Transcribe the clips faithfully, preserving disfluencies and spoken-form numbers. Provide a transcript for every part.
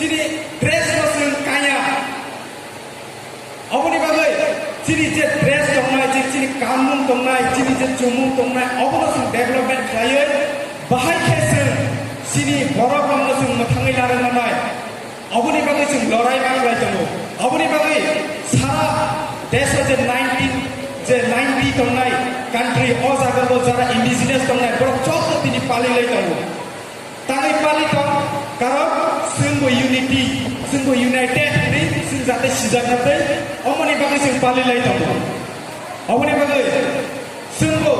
Chini dress no chwng kanya. Oboni bagwi chini je dress tongnai, je chini kanmung tongnai, chini je chumung tongnai, obono chwng development khlaiwi bahai khe chwng chini borok rokno chwng mwthangwi larwknai. Oboni bagwi chwng lorai ma khlai tongo. Oboni bagwi sara desh o je nineteen, je ninety tongnai country, o jaga o jara indigenous tongnai, borok joto tini palilai tongo. Tangwi pali tong, karon chwngbo unity, chwngbo united hinwi chwng jate sijakna tei omoni bagwi chwng palilai tongo. Oboni bagwi chwngbo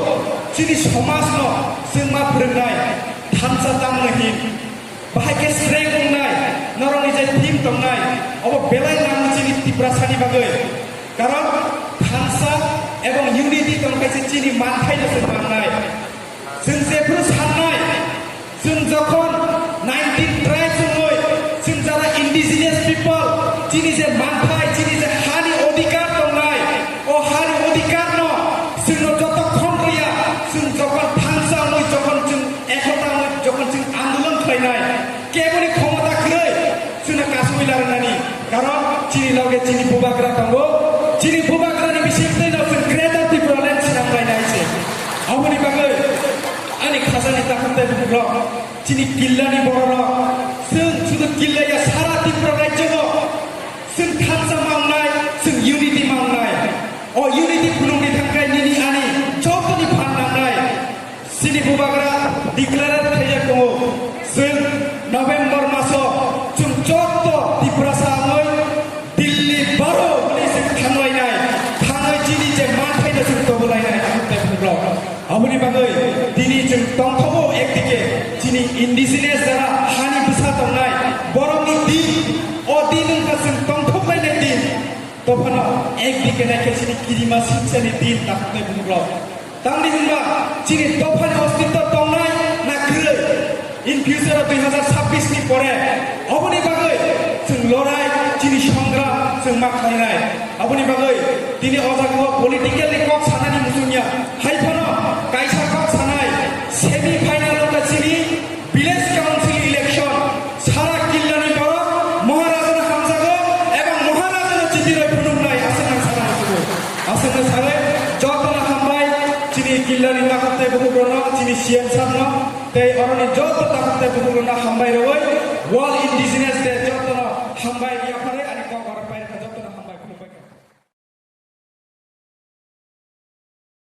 chini somajno chwng ma phwrwngnai thansa tamno hin. Bahai khe sreng wngnai norokni je theme tongnai, obo belai nango chini Tiprasani bagwi. Karon thansa ebong unity tongkhaise chini manthaino chwng mangnai. Chwng jephru sannai, chwng jokhon nineteen tribes wngwi, chwng jara indigenous people, chini je manthai, chini je hani odhikar tongnai, o hani odhikarno chwngno jotokhon rwya, chwng jokhon thansa wngwi, jokhon chwng ekota wngwi, jokhon chwng andolon khlainai, keboni khomota kwrwi, chwngno kasugwi larwnani, karon chini loge chini bubagra tongo, chini bubagrani bisingtwi no chwng Greater Tipraland swnam lainai se. Aboni bagwi ani khajani takhuk tei bukhuk rok, chini killani borok rok, chwng sudu killa ya, sara Tripura rajyo o chwng thansa mangnai, chwng unity mangnai. O unity phunukni thangkai nini ani jotoni phan nangnai. Chini bubagra declare khaijak tongo, chwng November maso chwng joto Tiprasa wngwi Delhi baro hwnwi chwng thanglainai, thangwi chini je manthaino chwng tobolainai, ang tei phukrok. Aboni bagwi tini chwng tongthogo ekdike chini indigenous jara hani bwsa tongnai, borokni din, o din wngkha chwng tongthoklainai din. Tophano ekdike naikhe chini kirima sinsani din, takhuk tei phukrok. Tamni hwnba chini dophani ostitto tongnai na kwrwi? In future o dui hazar sabbish ni pore oboni bagwi chwng lorai, chini songram chwng ma khlainai. Aboni bagwi tini o jaga o political ni kok sanani muchungya. Hai phano kaisa kok sanai, semi final wngkha chini Village Council election, sara killani borok Maharajano hamjago ebong Maharajano chiti roi phunuknai aswk ang sana muchungo. Aswkno sawi jotono hambai, chini killani takhuk tei bukhuk rokno, chini C M sir no, tei oroni joto takhuk tei bukhuk rokno hambai rwui World Indigenous Day jotono hambai yapharwi.